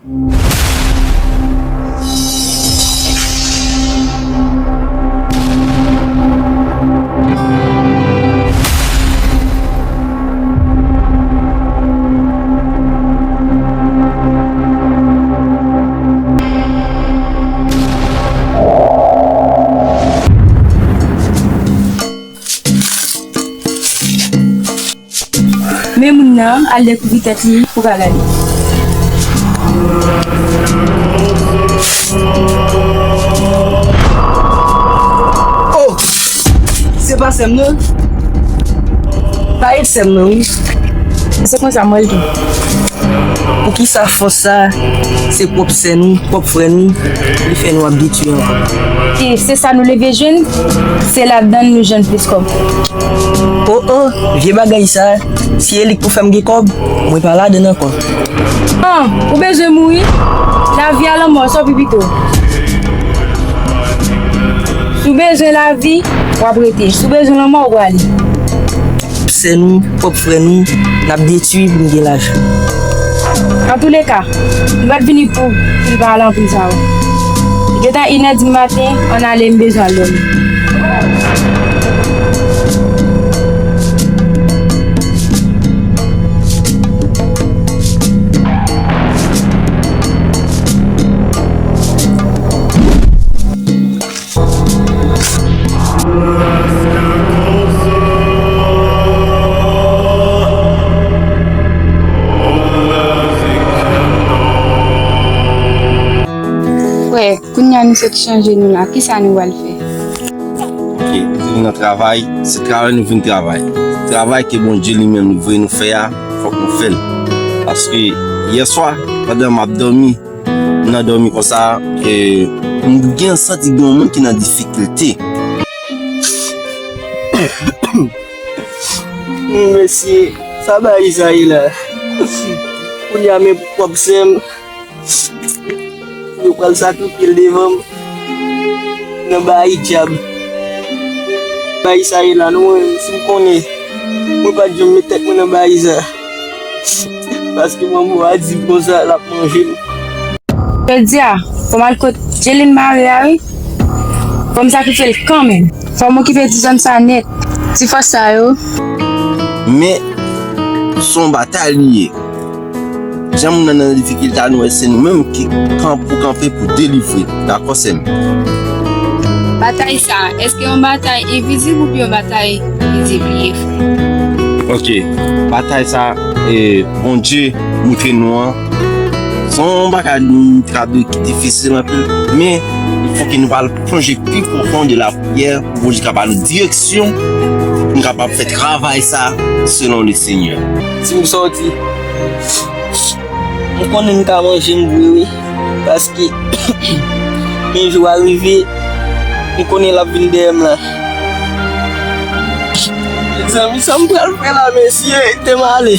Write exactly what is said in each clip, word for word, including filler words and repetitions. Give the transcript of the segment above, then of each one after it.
Men moun nan al dekouvri tèt li pou bagay li. Oh! Se pa sè m non. Pa et sè m non wi. Se konsa m wè l tou. Poukisa fòs sa, se pwòp sè nou, pwòp frè nou, li fè nou ap detwi ankò? E se sa nou leve jwenn, se ladan l nou jwenn plis kòb. Oh oh, vye bagay sa, si e li k pou fè m gen kòb, mwen pa ladan l ankò. An, ou bezwen mouri? Lavi a lanmò, sa w pi pito? Si w bezwen lavi, w ap rete. Si w bezwen lanmò, w prale. Sè nou, pwòp frè nou, n ap detwi pou n gen lavi. Antouleka, m pa t vini pou pil pale anpil sa yo. Li gentan inè di maten, ann ale, m bezwen al dòmi. Frè, kounye a nou sot chanje nou la, kisa nou pral fè? Ok, nou vin nan travay, se travay nou vin travay. Travay ke Bondye li menm li voye nou fè a, fòk nou fè l. Paske yèswa, pandan m ap dòmi, m nan dòmi konsa, e, m gen santi gen yon moun ki nan difikilte. Mesye, sa bagay sa ye la? Kounye a men pwòp sè m, yo pral sakrifye l devan m nan bagay dyab. Bagay sa ye la, non, mwen, si m konnen, mwen pa t janm met tèt mwen nan bagay sa. Paske manman a di m konsa, l ap manje m. Jodi a, fò m al kot Jelin mare a, wi. Fò m sakrifye l kanmenm. Fò m okipe ti zòn sa nèt. Ti fòs sa yo. Men, se yon batay li ye. Jan moun nan nan difikilte a, nou wè se nou menm ki kan-, pou kanpe pou delivre. Dakò, sè m? Batay sa, èske yon batay envizib oubyen yon batay vizib li ye, frè? Ok, batay sa, e, Bondye montre nou an, se yon bagay nou ka di ki difisil anpil, men fòk nou al plonje pi pwofon de la priyè pou Bondye ka ba nou direksyon, pou nou kapab fè travay sa selon le Senyè. Ti m sòti. M konnen m ka manje m vre wi, paske men jou a rive, m konnen l ap vin dèyè m la. Mezanmi, sa m pral fè la, mesye, kite m ale.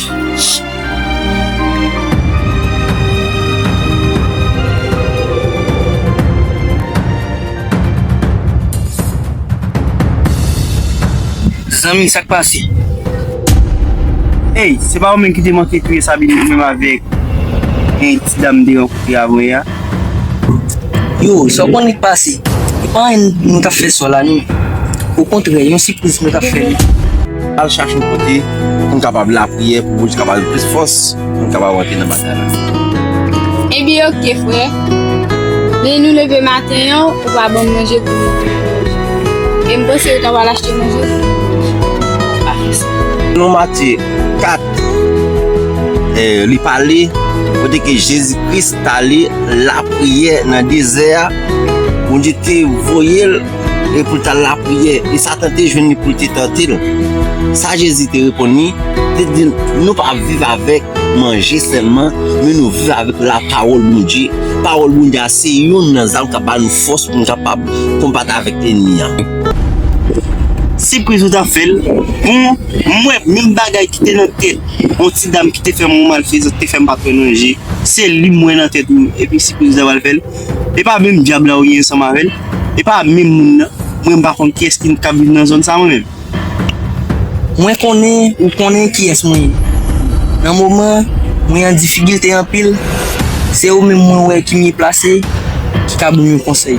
Zanmi, sa k pase? Ey, se pa ou menm ki te manke touye Sabine menm avèk, eh, ti dam de yon kote avè a? Yo, sa w konnen k pase? E pa anyen nou t ap fè sò la, non. Okontrè, yon sipriz nou t ap fè li. Al chache yon kote pou n kapab lapriyè, pou Bondye kapab ban nou plis fòs, pou n kapab rantre nan batay la. Ebyen, oke, frè. Men nou leve maten an, ou pa ban m manje pou nou manje. E m panse ou ta pral achte manje. Pa fè sa. Nan Matye kat, eh, li pale, kote ke Jezi Kris t ale lapriyè nan dezè a, Bondye te voye l, e pou l t al lapriyè, e Satan te jwenn li pou l te tante l. Sa Jezi te reponn li, te di l, nou pa viv avèk manje sèlman, men nou viv avèk lapawòl Bondye. Pawòl Bondye a se youn nan zam k ap ba nou fòs pou nou kapab konbat avèk ènmi an. Sipriz ou t ap fè l, bon, m wè menm bagay ki te nan tèt yon ti dam ki te fè m yon malfezans, te fè m pa t wè nan je, se li m wè nan tèt ou, epi sipriz ou t ap al fè l. E pa menm dyab la ou gen ansanm avè l, e pa menm moun nan. Mwen, m pa konn kiyès ki t ap viv nan zòn sa, mwen menm. Mwen konnen, ou konnen kiyès mwen ye. Nan moman, mwen an difikilte anpil. Se ou menm mwen wè ki mye plase, ki ka ban m yon konsèy.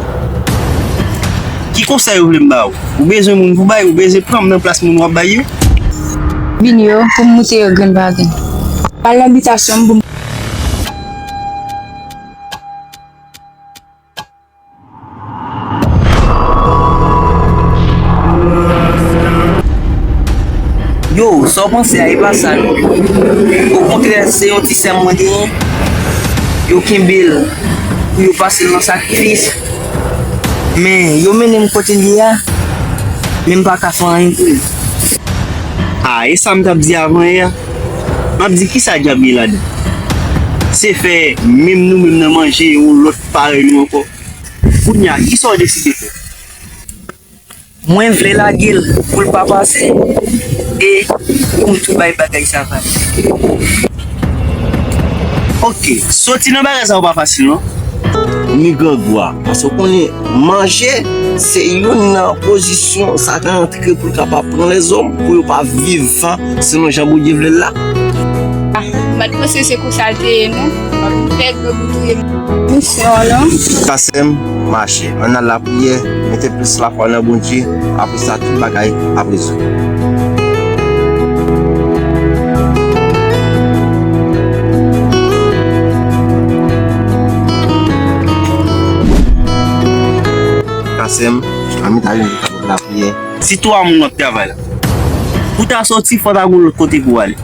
Ki konsèy ou vle m ba ou? Ou bezwen moun pou bay, ou bezwen pran m nan plas moun w ap bay yo? Vini yo, pou m moute yo grenn pa grenn. Al nan bitasyon m pou m Yo, sa w panse a, e pa sa non. Okontrè, se yon ti sè mwen genyen. Yo kenbe l pou yo pase l nan sakrifis. Men, yo mennen m kote l ye a, men m pa ka fè anyen pou li. A, e sa m t ap di avan yè a. M ap di, kisa dyab gen ladan? Se fè menm nou menm nan manje yon lòt parèy nou ankò. Kounye a, kisa w deside fè? Mwen vle lage l pou l pa pase e pou m tou bay bagay sa valè. Oke, soti nan bagay sa yo pa fasil non. Ni grangou a, paske w konnen manje se youn nan pozisyon Satan antre pou l kapab pran lèzòm, pou yo pa viv selon jan Bondye vle l la. M pa t panse se konsa l te ye non. M ap fè grangou touye m. Misyon an non. Kasèm, mache. Ann al lapriyè, mete plis lafwa nan Bondye, apre sa tout bagay ap rezoud. Kasèm, ann al lapriyè. Si twa moun w ap travay la, pou ta soti fò ta gon lòt kote pou w ale.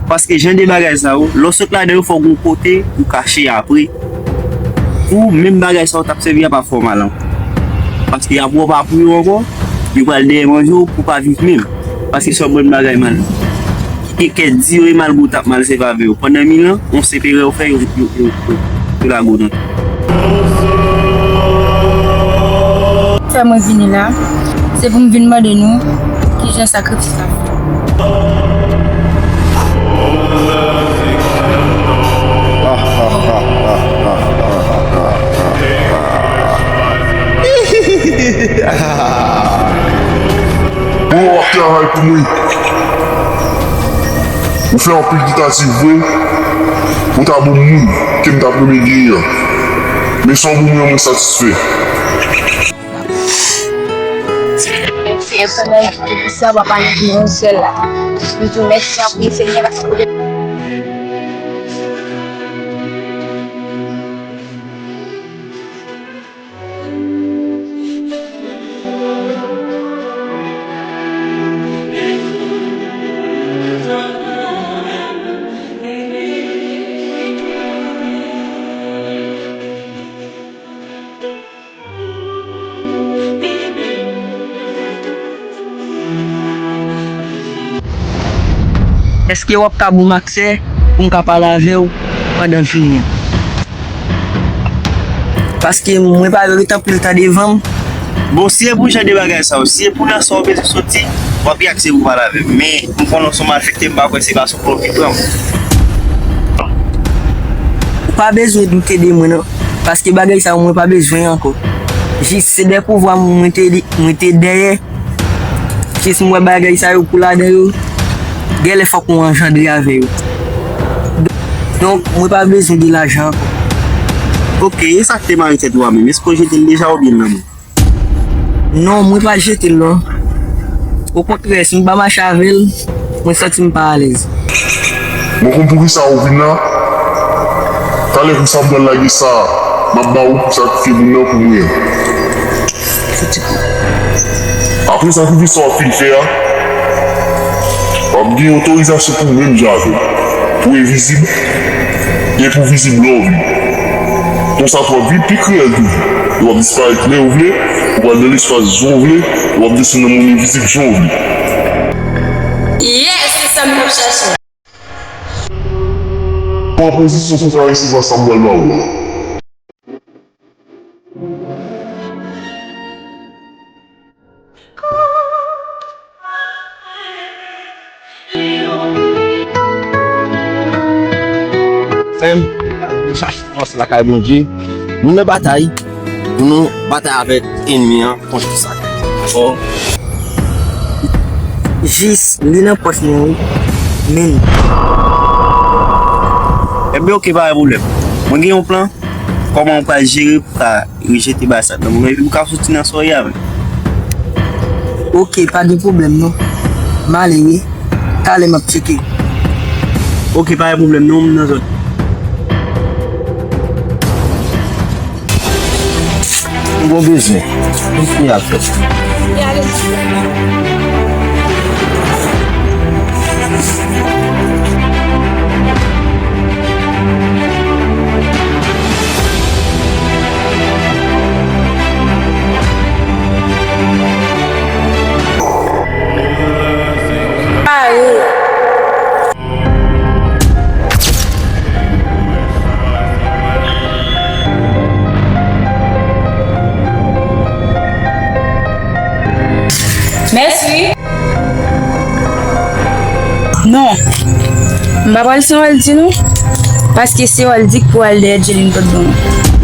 Paske jan de bagay sa yo, lè w sot ladan yo fò gon kote ou kache apre. Pou menm bagay sa yo t ap sèvi a pa fè w mal ankò. Paske y ap wè w pa pou yo ankò, yo pral dèyè manje w pou w pa viv menm. Paske se yon bann bagay mal. Kite kè di yo e malgre w t ap mal sèvi avè yo. Pandan mil an, yon senp erè yo fè, yo, yo, yo, yo, yo lage w nan. Fè mwen vini la, se pou m vin mande nou kijan sakrifis la fèt. Bro, w ap travay pou mwen. Ou fè anpil tantativ vre. Ou ta bon moun ke m t ap renmen genyen an. Men sa w ban mwen an, mwen satisfè. Senyè, pandan m di sa, papa, nou di yon sèl la. Nou di w mèsi anpil, Senyè, paske ou te Èske w ap ka ban m aksè pou m ka pale avè w pandan l fini an? Paske mwen pa vle ret anpil tan devan m. Bon, si e pou jan de bagay sa yo, si e pou nan sa w bezwen soti, w ap gen aksè pou pale avè m. Men, m konnen w se yon malfektè, m pa kwè se pa sou kò w ki pran m. Ou pa bezwen doute de mwen, non. Paske bagay sa yo, mwen pa bezwen ankò. Jis se de pouvwa mwen te, mwen te dèyè. Jis m wè bagay sa yo pou ladan yo, genlè fòk mwen anjandre avè yo. Donk, mwen pa bezwen de lajan ankò. Oke, e sa k te mare tèt ou a menm? Èske w jete l deja oubyen l nan men w? Non, mwen pa jete l non. Okontrè, si m pa mache avè l, mwen santi m pa alèz. Mwen konn poukisa ou vin la. Talè pou sa m pral lage sa, m ap ba ou pou sakrifye moun nan pou mwen an. Apre sakrifis sa w ap fin fè a, w ap gen otorizasyon pou w menm jan avè m, pou envizib e pou vizib lè w vle. Konsa tou w ap viv pi kriyèl toujou. E w ap disparèt lè w vle, ou pral nan lespas jan w vle, e w ap desann nan monn envizib jan w vle. Yes, se sa m t ap chache. Pran pozisyon pou w ka resevwa sa m pral ba ou an. Frè m, nou chache fòs lakay Bondye. Nou nan batay pou nou batay avèk ènmi an kont Satan. Dakò? Jis li nan pòch mwen wi. Men. Ebyen, oke, pa gen pwoblèm. Mwen gen yon plan. Kòman w pral jere pou w ka rejete bagay sa nan mwen, epi pou w ka soti nan sòrya menm. Ok, pa gen pwoblèm non. M ale wi. Talè m ap tcheke. Ok, pa gen pwoblèm non, m nan zòn. M gon biznis. Biznis ap fèt. Mèsi. Non. M pa pral se Waldy non. Paske se Waldy k pou al dèyè Djeline kot ban mwen.